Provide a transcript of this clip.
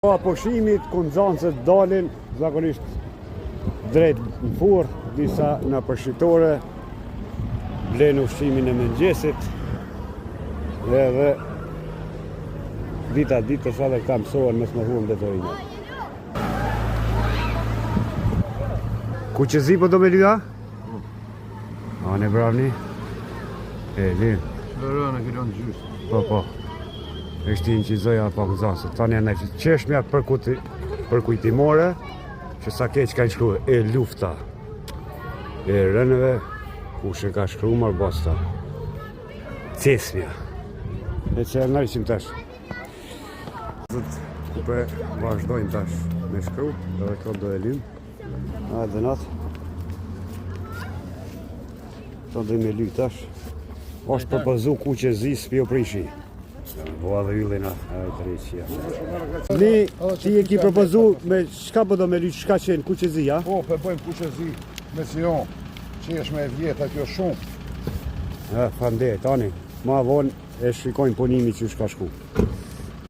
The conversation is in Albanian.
Koha pushimit, ku nxënësit dalin, zakonisht drejt në furrë, disa nëpër shitore, blenë ushqimin e mëngjesit, edhe dita ditës edhe këta mësohen mos me hedh mbeturina. Kuqezi po do me ly a? A ne bravni? E, li. Rënë, e kilon gjysë. Po, po. Është i inqizoja pak nxënësit. Tani janë çeshmja për kuti, përkujtimore, që sa keq kanë shkru, e lufta. E rënëve, kush e ka shkru mor bosta. Cesmja. E që e nërqim tash. Ku pe vazhdojmë tash me shkru, edhe kjo do e lim. A dhe natë. Të do me ly tash. Është propozu kuqezi s'pjo prishi. Bo edhe yllin atë, e të Ni, ti e ki propozu me çka po do me ly, çka qenë kuqezi, a? Po, pe bëjmë kuqezi me sion, çeshme e vjetra kjo shumë. E, faleminderit, tani, ma vonë e shikojmë punimi që ka shku.